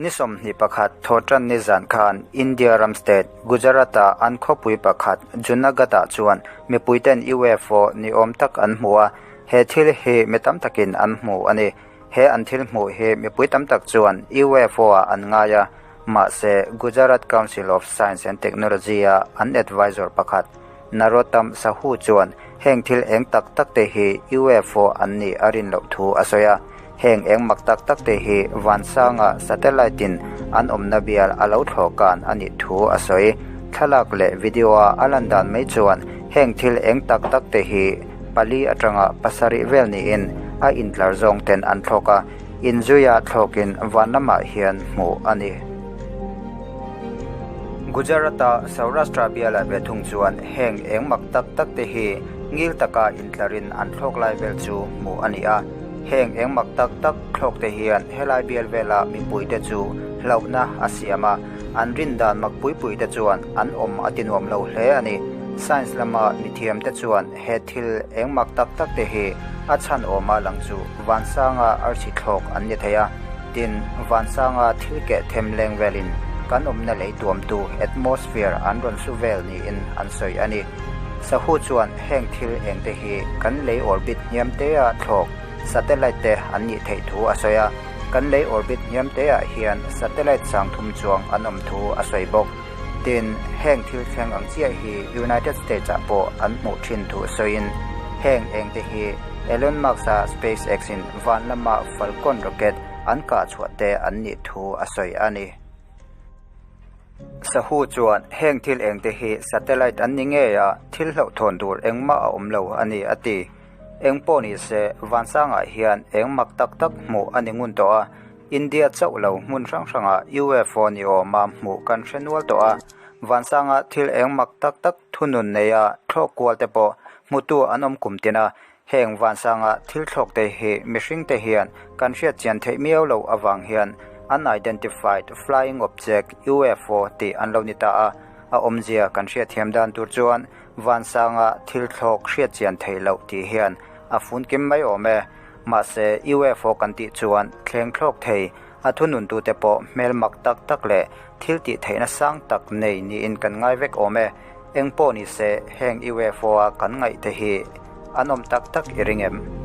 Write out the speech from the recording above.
Ni 21 Thawhṭan ni zan khan India ram state Gujarat-a an khawpui pakhat Junagadh-ah chuan mipuiten UFO ni awm tak an hmu a, he thil hi mi tam takin an hmu a ni. He an thil hmuh hi mipui tam tak chuan UFO-ah an ngai a, mahse Gujarat Council of Science and Technology-a an advisor pakhat Narottam Sahu chuan heng thil eng tak tak te hi UFO an nih a rin loh thu a sawi a. Heng eng mak tak tak te hi vansanga satellite in an awmna bial a lo thlawhkan a nih thu a sawi. Thlalak leh video a a lan dan mai chuan heng thil eng tak tak te hi pali atanga pasarih vel niin a intlar zawng ten an thlawk a, inzuia thlawkin van lamah hian hmuh a ni. Gujarat-a Saurashtra bialah ve thung chuan heng eng mak tak tak te hi ngil taka intlarin an thlawk lai vel chu hmuh a ni a. Heng eng mak tak tak thlawk te hian helai bial vela mipuite chu hlauhna a siam a, an rin dan mak pui pui te chuan an awm a ti nuam lo hle a ni. Science lama mithiam te chuan he thil eng mak tak tak te hi a chhan awma lang chu vansanga arsi thlawk an ni thei a, tin, vansanga thil keh them leng velin kan awmna lei tuamtu atmosphere an rawn su vel niin an sawi a ni. Sahu chuan heng thil eng te hi kan lei orbit hniam te a thlawk satellite te an nih theih thu a sawi a, kan lei orbit hniam te ah hian satellite 3000 chuang an awm thu a sawi bawk. Tin, heng thil thleng ang chiah hi United States ah pawh an hmuh thin thu sawiin heng eng te hi Elon Musk-a SpaceX in van lama Falcon rocket an kah chhuah te an nih thu a sawi a ni. Sahu chuan heng thil eng te hi satellite an ni ngei a, thil hlauhthawn tur engmah a awm lo a ni a ti. Eng pawh ni se, vansangah hian eng mak tak tak hmuh a ni ngun tawh a, India chauh lo hmun hrang hrangah UFO ni awma hmuh kan hre nual tawh a, vansanga thil eng mak tak tak thunun neia thlawk kual te pawh hmutu an awm kum tin a, heng vansanga thil thlawk te hi mihring te hian kan hriat chian theih miau loh avang hian Unidentified Flying Object, UFO, tih an lo ni ta a, a awmzia kan hriatthiam dan tur chuan vansanga thil thlawk hriat chian theih loh tih hian a fun kim mai awm e. Mahse, UFO kan tih chuan thleng thlawk thei, a thununtute pawh hmel mak tak tak leh thil tih theihna sang tak nei niin kan ngai vek awm e. Eng pawh ni se, heng UFO-a kan ngaih te hi an awm tak tak i ring em?